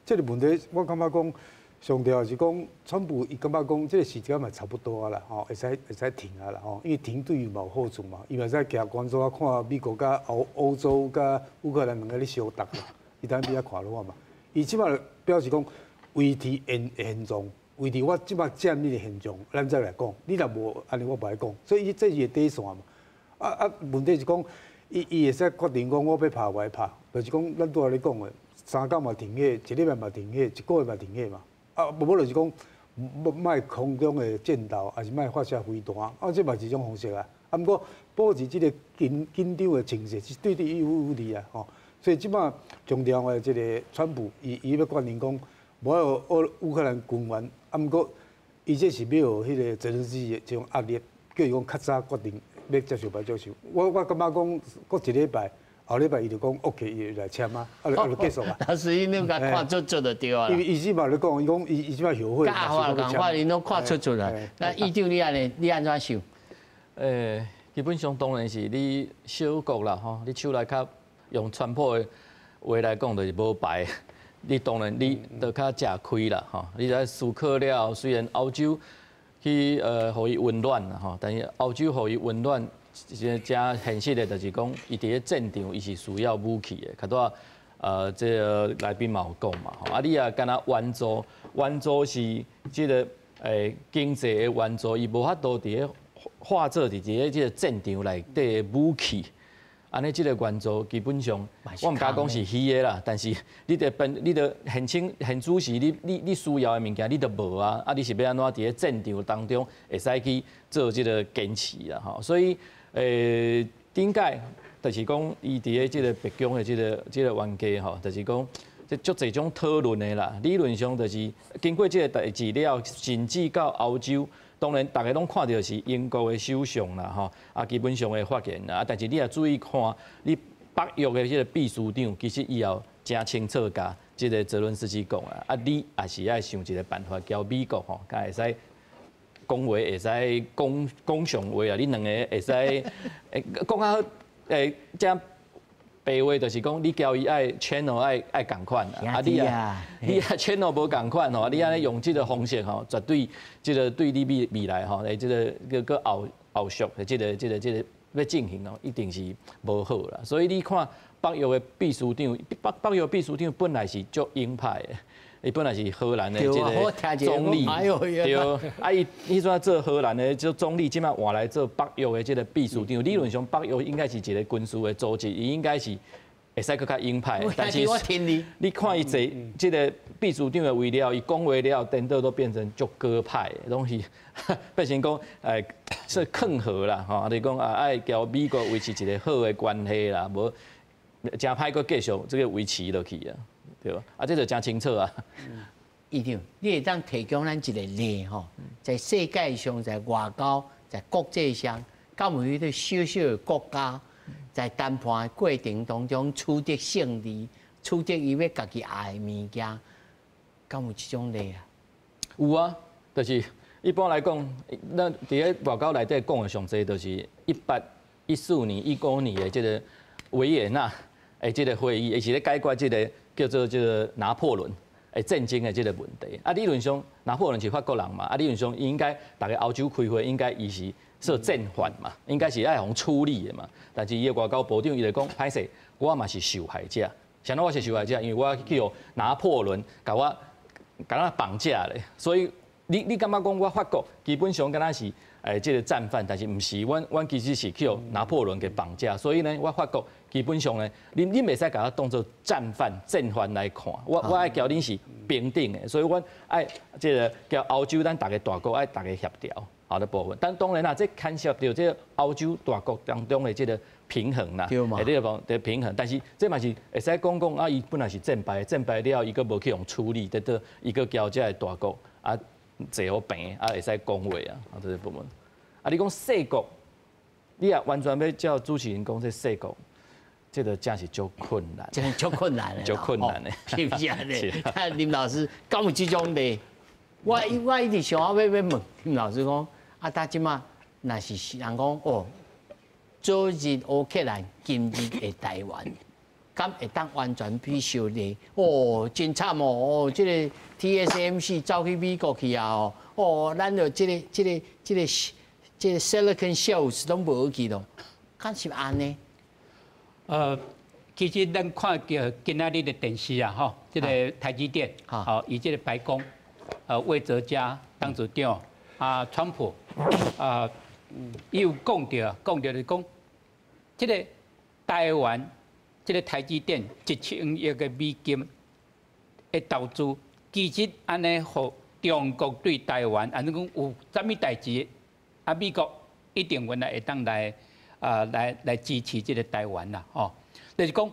這個問題我感覺講上重要是講，川普伊感覺講這個時間嘛差不多啊啦，吼，會使會使停啊啦，吼，因為停對伊嘛有好處嘛，伊嘛會使徛關注啊，看美國佮歐歐洲佮烏克蘭兩個咧相鬥啦，伊等比較看落嘛。伊這擺表示講維持現現狀。維持我這擺佔你的現狀，咱再來講。你若無按呢，我無愛講。所以伊這是底線嘛。啊啊，問題是講，伊伊會使決定講，我欲拍無愛拍，就是講咱拄仔咧講的，3工嘛停火，一禮拜嘛停火，一個月嘛停火嘛。啊，無無就是講，莫莫空中的戰鬥，抑是莫發射飛彈，啊，這嘛是一種方式啊。啊，毋過保持這個緊緊張的情勢是對伊有利啊，吼。所以這擺重要的這個川普，伊伊欲決定講，無愛予烏烏克蘭軍援。啊，毋過伊這是欲予彼個澤連斯基的這種壓力，叫伊講較早決定欲接受欲接受。我我感覺講，閣一禮拜，後禮拜伊就講 OK，伊就來簽啊，啊就啊就結束啊。老師，你攏共看出出就對啊。伊伊這擺咧講，伊講伊伊這擺後悔。佮阿華仝款，𪜶攏看出出啦。那院長你按呢？你按怎想？基本上當然是你小國啦，吼，你手內較用川普的話來講，就是無牌。你當然你就較食虧啦，吼！你在思考了後，雖然歐洲去予伊溫暖啦，吼，但是歐洲予伊溫暖，真誠現實的，就是講伊佇咧戰場，伊是需要武器的。較拄仔這个來賓嘛有講嘛，吼，啊你若敢若援助，援助是這个經濟的援助，伊無法度佇咧化做佇佇咧這个戰場內底的武器。按呢，這个援助基本上，我毋敢講是虛的啦，但是你著變，你著現稱現主時，你需要的物件你都無啊，啊，你是欲按怎佇咧戰場當中會使去做這个堅持啦，吼。所以，頂擺就是講，伊佇咧這个白宮的這个冤家吼，就是講，這足濟種討論的啦。理論上就是經過這个代誌了，甚至到歐洲。當然，逐家攏看著是英國的首相啦，吼，啊，基本上的發言啦，啊，但是你若注意看，你北約的這个秘書長，其實伊也誠清楚共這个澤倫斯基講啊，啊，你也是愛想一个辦法，交美國吼，才會使講話會使講講上話啊，恁兩个會使講較這白話就是講，你交伊愛 channel 愛仝款啦，啊你啊 channel 無仝款吼，你按呢用這个方式吼，絕對這个對你未來吼，這个閣後續的這個欲進行哦，一定是無好啦。所以你看北約的秘書長，北約秘書長本來是足鷹派的，伊本來是荷蘭的這个總理，對，啊伊彼陣做荷蘭的這總理，這擺換來做北約的這个秘書長。理論上北約應該是一个軍事的組織，伊應該是會使閣較鷹派。但是你看伊坐這个秘書長的位了，伊講話了，顛倒都變成足鴿派的，攏是變成講是勸和啦，吼，就是講啊愛交美國維持一个好的關係啦，無誠歹閣繼續這个維持落去啊。對吧？啊，這就誠清楚啊。院長，你會當提供咱一个例吼，在世界上，在外交，在國際上，敢有彼个小小的國家，在談判的過程當中取得勝利，取得伊欲家己愛的物件，敢有這種例啊？有啊，就是一般來講，咱佇咧外交內底講的上濟，就是1814年、15年的這个維也納的這个會議，伊是咧解決這个叫做這个拿破崙的戰爭的這个問題。啊，理論上拿破崙是法國人嘛，啊，理論上伊應該逐个歐洲開會，應該伊是做戰犯嘛，應該是愛予處理的嘛。但是伊的外交部長伊就講，歹勢，我嘛是受害者。啥物我是受害者？因為我去予拿破崙共我共我綁架咧，所以你感覺講我法國基本上敢若是這个戰犯，但是毋是，阮其實是去予拿破崙給綁架，所以呢，我法國基本上呢，恁袂使共我當做戰犯、戰犯來看，我愛交恁是平等的，所以阮愛這个交歐洲咱逐个大國愛逐个協調好的部分。但當然啦，這牽涉著這个歐洲大國當中的這个平衡啦，這个的平衡。但是這嘛是會使講講啊，伊本來是戰敗，戰敗了伊閣無去予處理，得到伊閣交這个大國啊坐予平啊，會使講話啊，啊這个部分。啊，你講細國，你也完全欲照主持人講這細國，這個真是足困難，真足困難的，足困難的，是毋是按呢？啊，林老師敢有這種例？我一直想欲問林老師講，啊，他這馬若是人講哦，昨日烏克蘭，今日的台灣，敢會當完全比受咧？哦，真慘哦！哦，這个 TSMC 走去美國去啊！哦，咱就這個 Silicon Shells 攏無去咯，敢是按呢？其實咱看著今仔日的電視啊，吼，這个台積電，吼，伊這个白宮，魏哲家董事長啊，川普啊，伊有講著，講著就是講，這个台灣，這个台積電1000億个美金的投資，其實按呢，予中國對台灣，按呢講有啥物代誌，啊，美國一定原來會當來啊，來支持這个台灣啦，吼，就是講，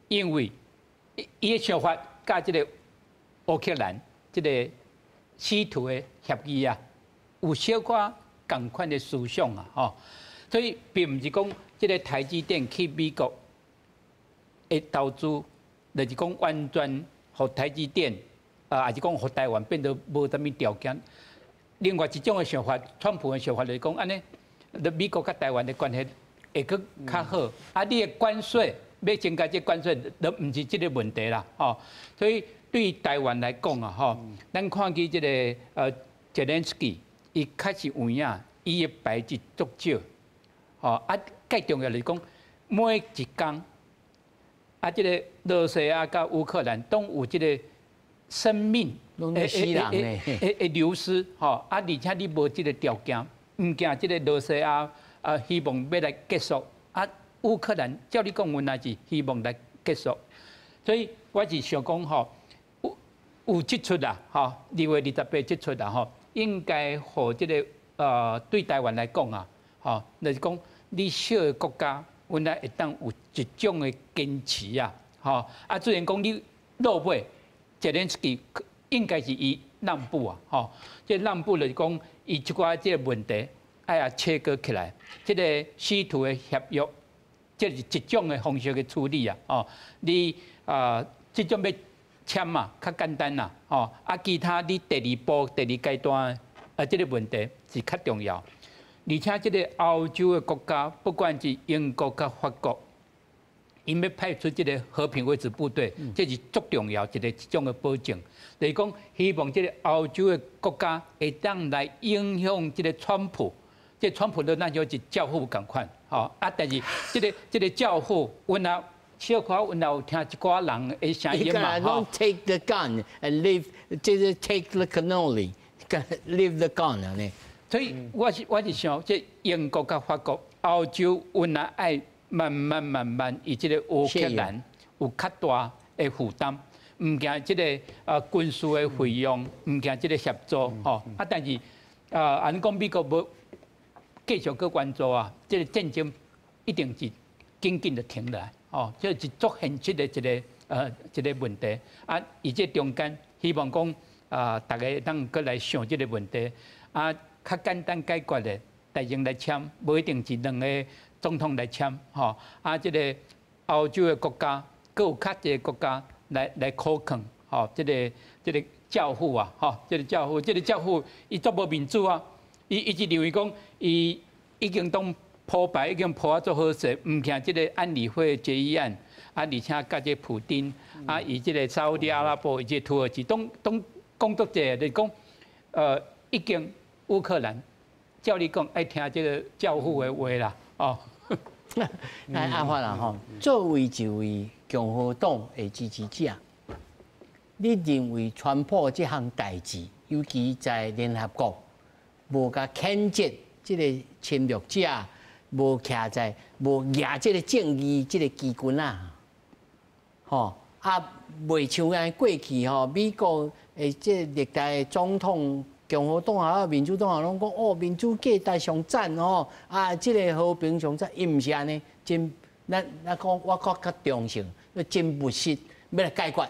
因為伊的想法佮這个烏克蘭這个稀土的協議啊，有小可仝款的思想啊，吼，所以並毋是講這个台積電去美國的投資，就是講完全予台積電啊，抑是講予台灣變做無啥物條件。另外一種的想法，川普的想法就是講，按呢，美國佮台灣的關係會閣較好，啊，你的關稅欲增加這關稅，都毋是這个問題啦，吼。所以對台灣來講啊，吼，咱看見這个澤連斯基，伊確實有影，伊的牌是足少，吼啊，較重要就是講，每一工啊，這个羅西亞佮烏克蘭攏有這个生命攏咧死人呢，會流失，吼啊，而且你無這个條件，毋驚這个羅西亞啊，希望欲來結束啊，烏克蘭照你講，阮也是希望來結束，所以我是想講吼，有這出啦，吼，2月28這出啦，吼，應該予這个對台灣來講啊，吼，就是講你小个國家，阮也會當有一種的堅持啊，吼，啊，雖然講你落尾，澤連斯基應該是伊讓步啊，吼，這讓步就是講伊這寡這个問題愛啊切割起來，這个稀土的協約，這是一種的方式去處理啊，哦，你啊，這種欲簽嘛較簡單啦，哦，啊，其他你第二步、第二階段啊，這个問題是較重要。而且這个歐洲的國家，不管是英國佮法國，𪜶欲派出這个和平維持部隊，這是足重要一个這種的保證。就是講，希望這个歐洲的國家會當來影響這个川普，這川普都咱像是教父仝款，吼啊！但是這个教父，阮也小可阮也有聽一寡人的聲音嘛，吼。 Take the gun and leave，就是 take the cannoli，leave the gun 按呢。所以我是想，這英國佮法國、歐洲，阮也愛慢慢慢慢，伊這个烏克蘭有較大的負擔，毋驚這个軍事的費用，毋驚這个協助，吼啊！但是啊，按講美國無繼續閣援助啊，這个戰爭一定是緊緊的停落來，哦，這是足現實的一个問題。啊，伊這中間希望講啊，大家會當閣來想這个問題，啊，較簡單解決的，大家來簽，無一定是兩个總統來簽，吼。啊，這个歐洲的國家，閣有較濟國家來苦勸，吼，這个教父啊，吼，這个教父，這个教父，伊足無面子啊，伊一直認為講，伊已經當鋪排已經鋪啊足好勢，毋驚這个安理會決議案，啊，而且佮這普丁，啊，伊這个沙烏地阿拉伯，伊這土耳其，攏講足濟，就是講，已經烏克蘭，照你講愛聽這个教父的話啦，哦。來阿發啦吼，作為一位共和黨的支持者，你認為川普這項代誌，尤其在聯合國無共譴責這个侵略者，無徛在無舉這个正義這个旗軍啊，吼啊，袂像按呢過去吼，美國的這歷代總統。共和黨啊，民主黨啊，攏講哦，民主價值上讚哦，啊，這个和平上讚，伊毋是按呢，真咱講我較較中性，真務實，欲來解決。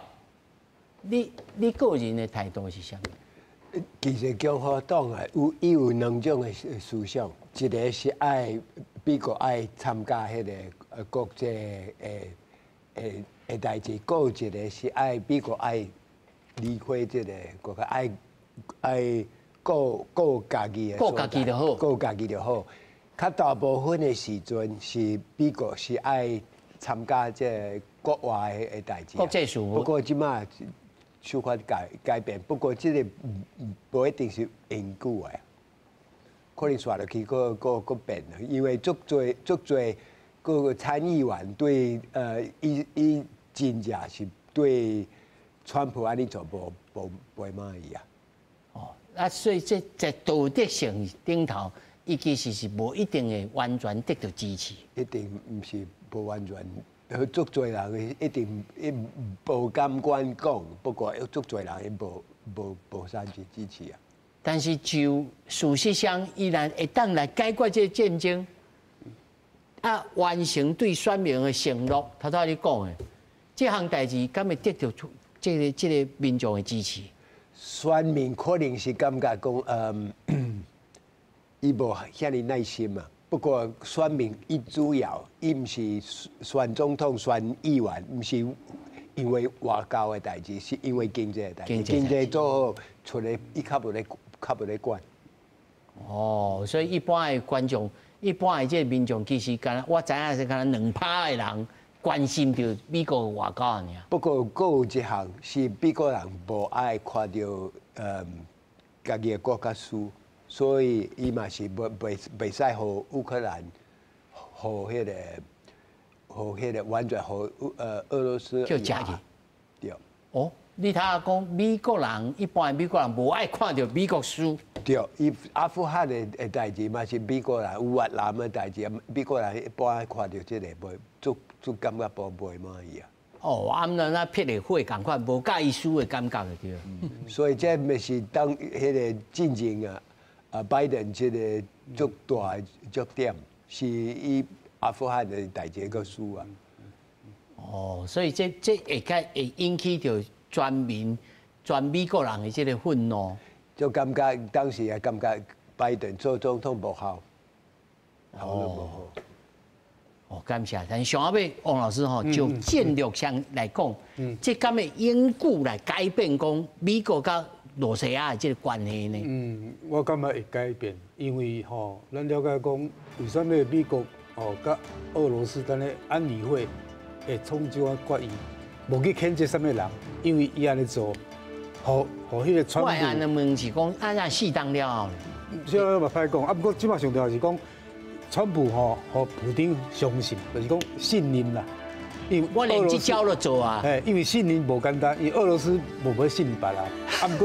你個人的態度是啥物？其實共和黨啊，有伊有兩種的思想，一个是愛美國愛參加彼个國際的代誌，閣有一个是愛美國愛離開這个國家，愛顧家己的，顧家己就好，顧家己就好。較大部分的時陣是美國是愛參加這个國外的代誌，國際事務。不過這馬小可改變，不過這个無一定是永久的，可能煞落去閣變，因為足濟足濟各個參議員對伊真正是對川普按呢做無袂滿意啊。哦，啊，所以這在道德性頂頭，伊其實是無一定會完全得到支持。一定毋是無完全，足濟人一定伊無甘願講，不過足濟人伊無啥子支持啊。但是就事實上，依然會當來解決這個戰爭，啊，完成對選民的承諾。頭拄仔你講的，這項代誌敢會得到這個民眾的支持？選民可能是感覺講，伊無遐爾耐心嘛。不過選民伊主要，伊毋是選總統、選議員，毋是因為外交的代誌，是因為經濟的代誌。經濟做好，出來伊較無咧管。哦，所以一般的觀眾、一般的這個民眾，其實敢若我知影是敢若2%的人關心著美國外交爾。不過，閣有一項是美國人無愛看著，家己的國家輸，所以伊嘛是袂使予烏克蘭，予彼個完全予俄羅斯叫食去。對。哦，你頭仔講美國人，一般美國人無愛看著美國輸。對，伊阿富汗的代誌嘛是美國人，有越南的代誌，美國人一般愛看著這个，袂足足感覺無袂滿意啊。哦，啊，毋那撇的火仝款，無佮意輸的感覺就對。所以這咪是當彼个進前啊，拜登這个足大的焦點，是伊阿富汗的代誌閣輸啊。哦，所以這會較會引起著全民、全美國人的這個憤怒。就感覺當時也感覺拜登做總統無效，效率無好。哦，感謝。但是上後尾王老師吼，就戰略上來講，這敢會永久來改變講美國佮羅西亞的這個關係呢？嗯，我感覺會改變，因為吼，咱了解講，為啥物美國吼佮俄羅斯佇咧安理會會創這款決議，無去譴責啥物人，因為伊按呢做，予予彼个川普。我按呢問是講，啊，若適當了後，這嘛歹講，啊，毋過這馬上重要是講，川普吼，予普丁相信，就是講信任啦。因為我連這招都做啊。嘿，因為信任無簡單，因為俄羅斯無欲信別人，啊，毋過。